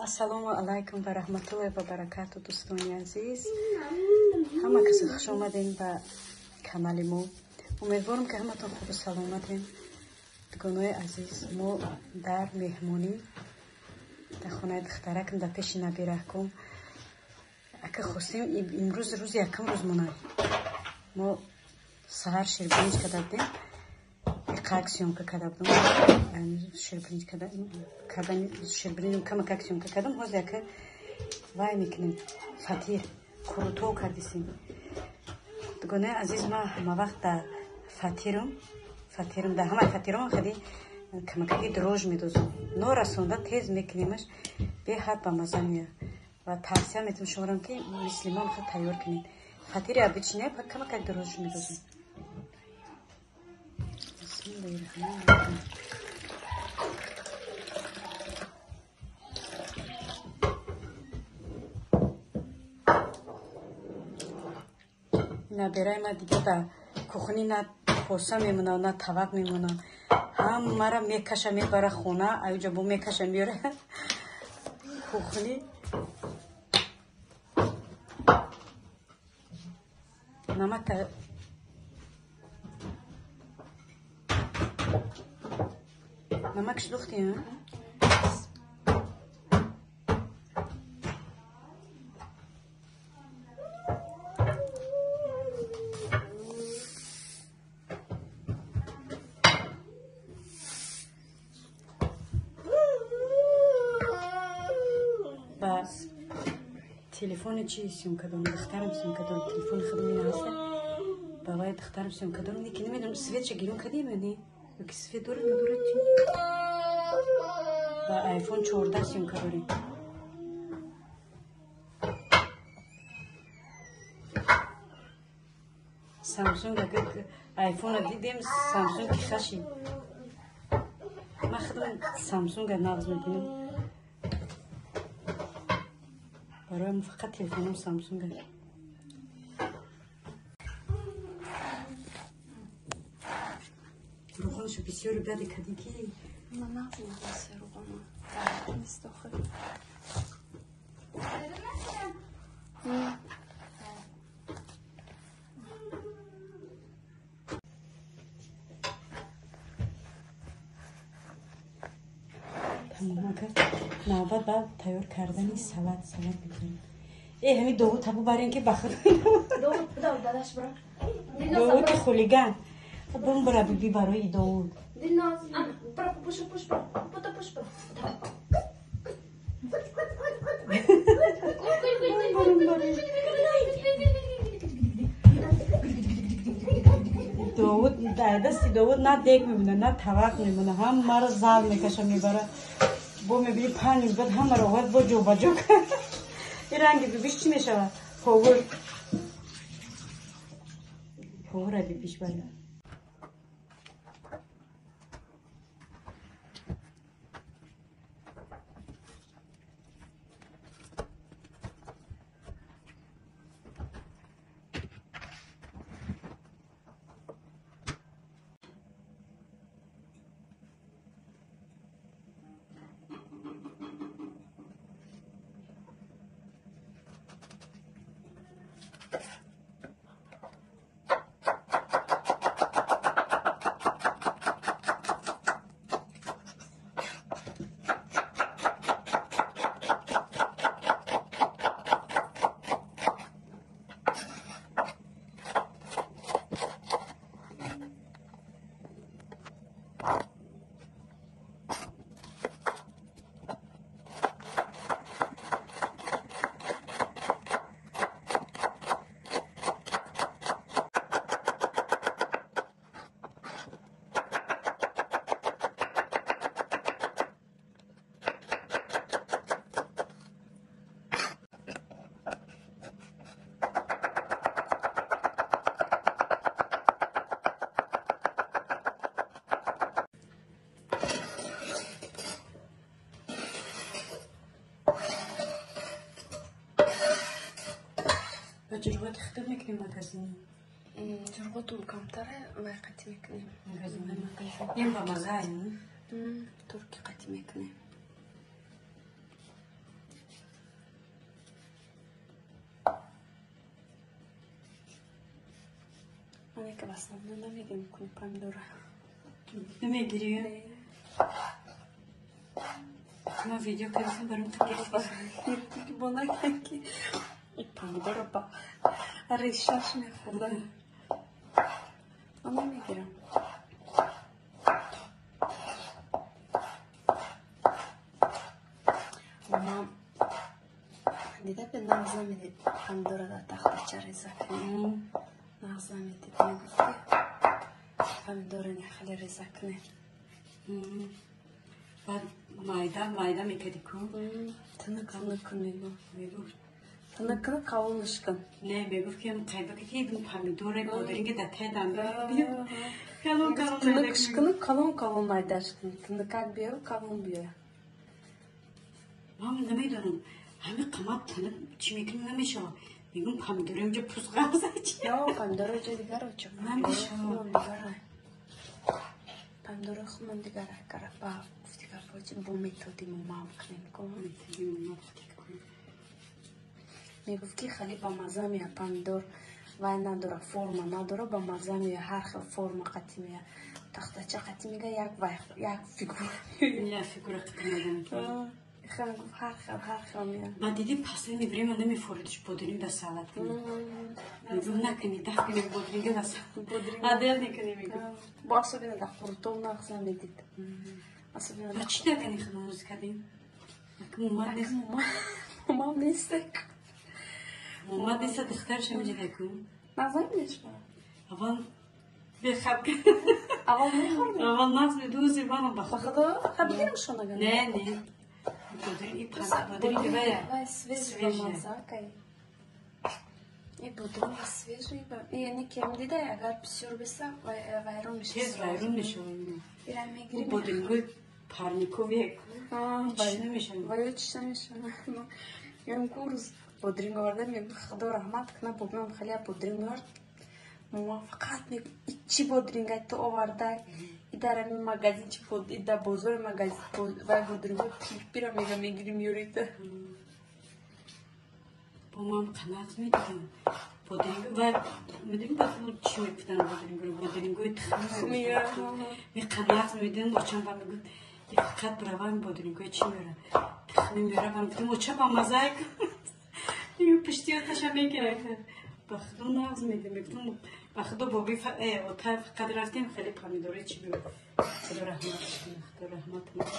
Ассалому алайкум ва раҳматуллоҳи ва баракату, дӯстони азиз. Ҳама касе хуш омадем ба канали мо. Умедворам, ки ҳаматон хубу саломатем. Дугонаи азиз, мо дар меҳмонӣ дар хонаи духтаракам, дар пеши набираҳкум. Ака хостем, имрӯз рӯзи якум рӯз монай. Мо саҳар ширбиринҷ карда будем. Иқак съёмка карда будам. Ширбиринҷ кардани ширбиринҷ камакак съёмка кардам. Ҳозир яка вай мекунем. Фатир курутов кардисем. Дугонаи азиз, ма ҳама вақт дар фатирам, дар ҳамаи фатирам хади камакаки дрожж медозам. Норасонда тез мекунемаш, беҳад ба маза меояд. Ва тавсия метавам шуморам, ки мисли мо мехоҳад тайёр кунед. Фатири обычный, камакак дрожж медозам. Бисмиллоҳир-раҳмонир-раҳим. Набираи ма дига дар кухни на коса мемона, на тавақ мемона. Ҳамаро мекаша, мебара хона, аюҷа бо мекаша, меёра кухни. Намака намакш духти, ба телефони чи съёмка дорам, духтарам съёмка дорам, телефони худам ина ҳаста. Ба вай духтарам съёмка дорам, неки намедонам, светша гирён кардем ё не? Ёки свет дорад, надорад чи? Ба iPhone 14 съёмка дорем. Samsung iPhone дидем, Samsung ки хаши. Ман худам Samsung нағз мебинам. Бароям фақат телефонам Samsung. Руғонашо бисёр баде кардӣ ки? Ман нағз мебинам руғона. Нест охир. Тамом, ака навбат ба тайёр кардани салат, салат мекунем. Э, ҳами Довуд табу барем, ки ба худ. Довуд, дадаш бира. Довуди хулиган. Бумбара биби барои Довуд. Дилноз, бира, пуш, пуш, бута, пуш, бира. Довуд дар дасти Довуд на дег мемона, на тавақ мемона, ҳамаро зал мекаша, мебара. Бо мебини, 5 рӯз баъд ҳамаро овард, бо ҷобаҷо кард. Ин ранги бибиш чӣ мешавад? Повур. Повура бибиш бара. Ба ҷурғоти худат мекунем магазини? Ҷурғотум камтаре, вай қатӣ мекунем. Магазин. Ин ба маза, Турки қатӣ мекунем. Ман ки в основном намегирам куни помидора. Намегирӣ? Ман видео кардам барам таки бо накард ки и помидора ба решаш мехӯрда. Ман намегирам. Мам дида бе нағз намедид помидора дар тахтача реза кунем. Нағз намедид, мегуфт ки помидора не хеле реза кунем. Баъд майда майда мекардӣ ку? Тинук тинук кун мегуфт. Мегуфт. Тинук кун, калонаш кун. Не, мегуфт ки қайба ки помидора бодиринги дар таи данда калон калон. Тинукш куну, калон калон майдаш кун. Тинукак биё, калон биё. Ман намедонам, ҳами қимат тинук чӣ мекунем, намешавад. Мегӯм помидори инҷо пусғавза чи? Ё помидори ҷо дигар чо. Намешавад. Дигар. Помидори худмон дигар кара ба гуфти гапҳо бо методи момам кунем ку. Методи момам кунем. Мегуфт ки хеле ба мазза меяд помидор, вай надора, форма надора, ба мазза меяд, ҳар хел форма қатӣ меяд. Тахтача қатӣ мега як вай як фигура. Як фигура қатӣ меяд. Хеле гуфт ҳар хел ҳар хел меяд. Баъд диди последний время намефоридиш бодринг дар салат кунӣ. Мегӯм накунӣ, даф кунем бодринга дар салат. Адел мекунӣ мегӯм. Бо особенно дар қурутов нағз намедид. Особенно Ба чӣ накунӣ худомӯзӣ кардем? Акм омад нест. Омад нест. Омад нест, духтараш ҳаминҷа ку. Нағз намедиш ба? Аввал бехаб. Аввал мехӯрдем? Аввал нағз медӯзи манам ба Ба худо ха бигирам шонага. Не, не. Бодринг бодринг вая. Вай свежий ба мазза кай. И бодринг свежий ба. Яъне кем дида, агар бисёр беса вайрон мешавад. Тез вайрон мешавад. Ира мегирим. Бодрингои парникови чӣ намешавад. Вай чӣ намешавад. Ям курс бодринг оварда, мегӯ худо раҳмат кунад, бобиам хеле бодринг овард. Мама фақат мегӯ чӣ бодринга ту оварда? И дар ҳамин магазин чи и дар бозори магазин вай бодринго пирпира мега мегирим меёрида. Бо ман қанағз медидам. Бодринг вай медонӣ ба чӣ мегуфтанд бодрингро? Бодрингои тухмӣ. Ми қанағз медидам, очам ба мегуфт фақат биравам бодрингои чӣ меёрад? Тухмӣ меёрад. Ба мегуфтам оча ба мазза пушти оташа мегирад. Ба худо нағз медидам. Мегуфтам ба худо боби отай фақат рафтем хеле помидори чӣ меёрад. Худо раҳмат кунад, худо раҳмат кунад.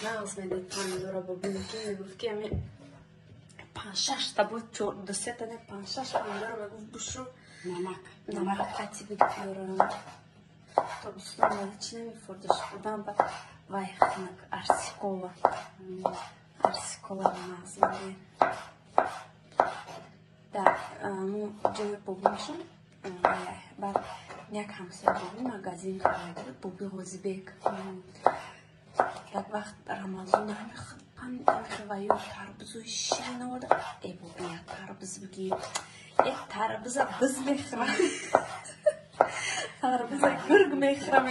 Нағз медид помидора боби, ки мегуфт ки ами панҷ-шаш та буд, ду-се та не, панҷ-шаш помидора мегуфт бушу. Намак. Намак қатӣ бигирам. Тобистон вале чӣ намефурдаш будам ба вай хунак арсикола. Арсикола нағз медид. Дар ҷои бобимшон баъд як ҳамсоя боби магазин карда буд, боби Ғозибек. Як вақт Рамазон ҳами ваю тарбузои ширин оварда. Э боби, як тарбуз бигир. Э тарбуза биз мехӯрам. Тарбуза гург мехӯрам.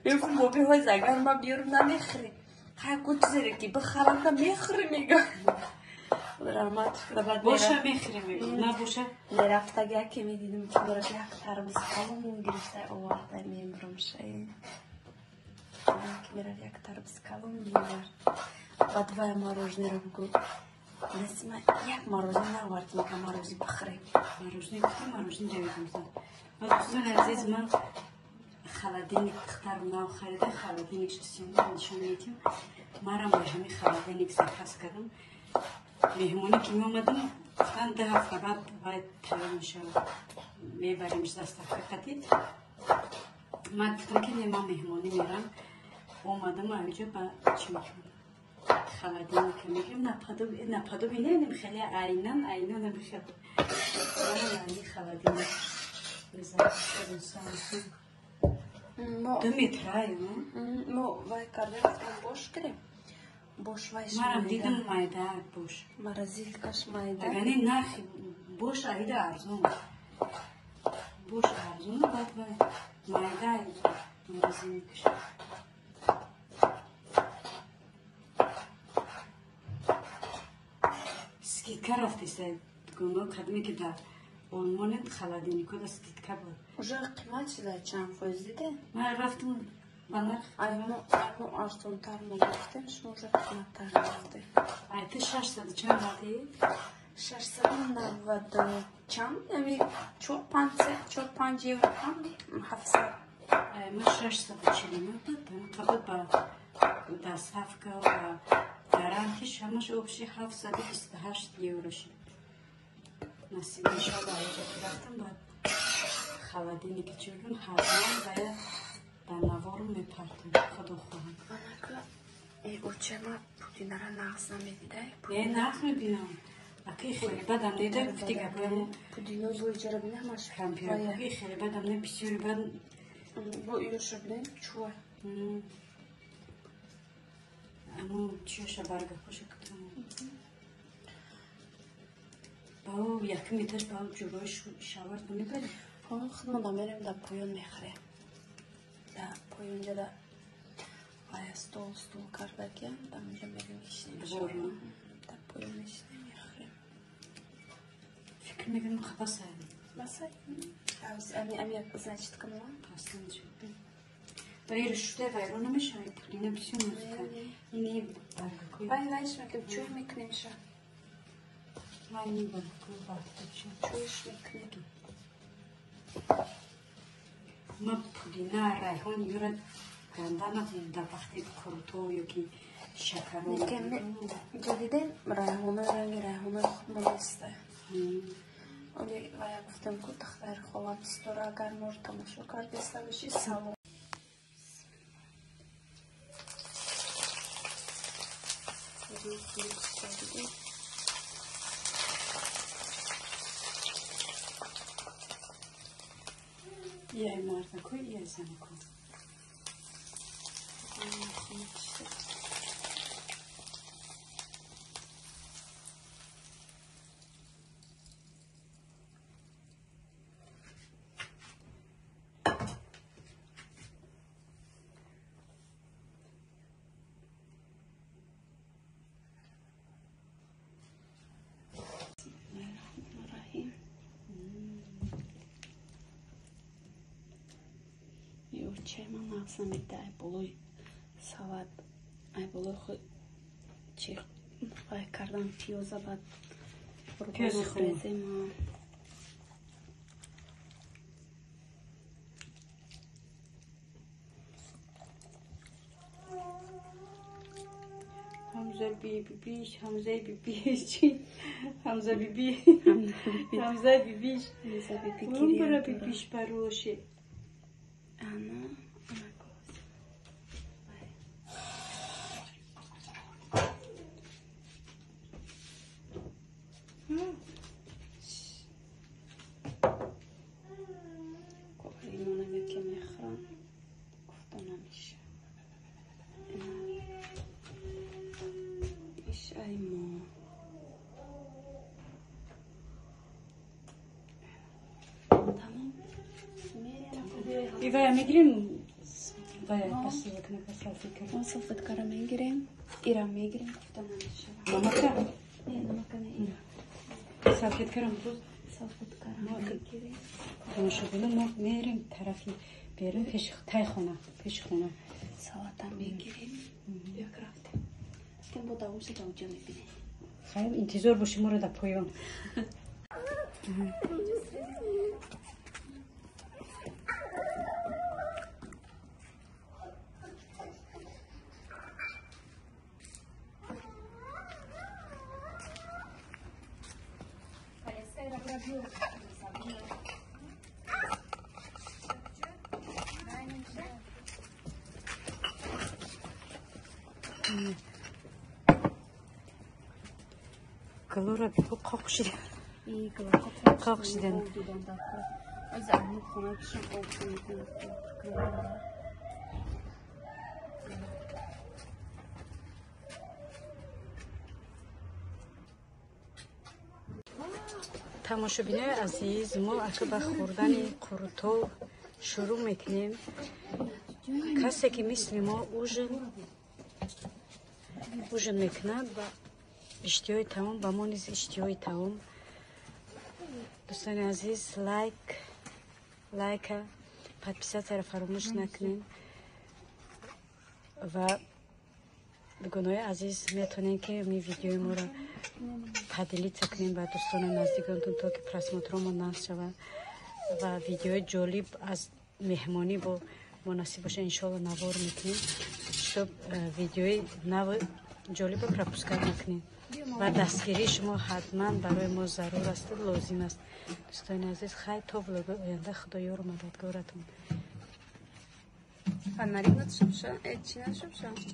Мегуфтам боби ҳоз агар ман биёрам намехӯрӣ. Хай ку чизере ки бихарам да мехӯрӣ мегӯ. Раҳмат баъд Боша мехӯрӣ мегӯ. Набоша. Мерафтаг яке медидим ки бараш як тарбуз калон гирифта оварда мемурам шай. Ки мерафт як тарбуз калон меовард. Баъд вай мороженое бугу. Несима як мороженое наовард, мега мороженое бихӯрем. Мороженое гуфтам, мороженое давидам. Баъд дӯстони азиз, ман холодильник духтарам нав харида, холодильник шо нишон медиҳам. Марам бо ҳамин холодильник заказ кардам. Меҳмонӣ ки меомадам, гуфтанд 2 ҳафта баъд вай тайёр мешавад, мебаримш доставка қатӣ. Ман гуфтам ки не, ман меҳмонӣ мерам. Омадам авиҷо ба чӣ мекунам? Холодильника мегирам, наподобие не, хеле айнан айнан намехел. Марам холодильник 2 метра. Мо вай кардем, гуфтам бош кардем. Бош вай. Марам дидам майда бош. Морозилкаш майда. Агар не нархи бош аида арзон. Бош арзон, баъд вай майда морозилкаш. Скидка рафтеста дугоно кадме ки дар Олмонем холодильнико да скидка буд. Уже қимат шуда чанд фоиз диде? Ман рафтам ба нарх. Ай мо арзонтар мо гирифтем, шумо уже қиматтар гирифте. Ай ту 600 чанд дадӣ? 690 чанд? Ами 4-5 евро кам 700. Ай ма 649 додам. Қабл ба доставка ва гарантиш ҳамаш общий 728 евро шуд. Насиб иншоалло аҷа рафтам ба холодильники чӯргун ҳатман ва дар навору мепартам. Худо хоҳад. Анака очама пудинара нағз намедидай? Не, нағз мебинам. Аки хеле бадам неда гуфти гапамо. Пудино бо иҷара бина ҳамаш кампираки хеле бадам не бисёри бад. Бо иёша бинем чуа. Амо чиёша баргакоша кутам. Бао яким этаж бао ҷурои шавард мебарем. Худмон мерем дар поён мехӯрем. Дар поёнҷа да вая стол кардагиам, дар онҷа мерем мешинем. Дар поён мешинем мехӯрем. Фикр мекунам басай. Басай? Ами як значит канала? Пасан шуд. Вайр шуда вайрон намешавад, пудина бисёр нозука. Ини баргакои. Вай вайш мекунем, чӯй мекунем ша. Мани баргакои бахтача. Чӯйш мекунем. Ма пудина райҳон юра ганда надидам дар вақти қурутҳо ё ки шакаро. Инҷа дидем райҳона ранги райҳонаи худмон неста. Оли вая гуфтам ку духтари холам ситора агар моро тамошо кардеста бошӣ салом. Яй мардако, яй занако. Чай ман нағз намеда, ай болои салат, ай болои худ чи вай кардан пиёза баъд пиёзи хун. Ҳамза бибиш, Ҳамзаи бибиш чи? Ҳамза биби, Ҳамза бибиш. Ҳамза биби гиря. Бибиш бароши. Ана, ана гоз. Лимонам яке мехӯрам, гуфта намеша. Иш ай мо. Тамом. Ивая мегирем, вая пасилакнака салфетка. Мо салфеткаро мегирем, ира мегирем, гуфта намешава. Намака? Не, намака не, ира. Салфеткаро боз салфеткаро мегирем. Тамошобино мо мерем тарафи берун пеши тай хона, пеши хона. Салатам мегирем. Як рафтем. Кем бо давоша давҷа мебинем. Хайр, интизор бошем моро дар поён. Глора бигӯ қоқ шида. Қоқ шидан. Тамошобинои азиз, мо ака ба хӯрдани қурутҳо шурӯъ мекунем. Касе ки мисли мо ужин мекунад ба иштиҳои таом, ба мо низ иштиҳои таом. Дӯстони азиз, лайка, подписаться ро фаромӯш накунед. Ва дугонаҳои азиз, метавонед, ки ми видеои моро поделиться кунем ба дӯстону наздиконтон, то ки просмотр омон нағз шавад. Ва видеои ҷолиб аз меҳмонӣ бо муносиб боша, иншоалло, навор мекунем, чтоб видеои нави ҷолибро пропускать накунем. Ва дастгирии шумо ҳатман барои мо зарур асту лозим аст. Дӯстони азиз, хай, то влоги оянда, Худо ёру мададгоратон. Фонарик надошта боша, э, чӣ надошта боша.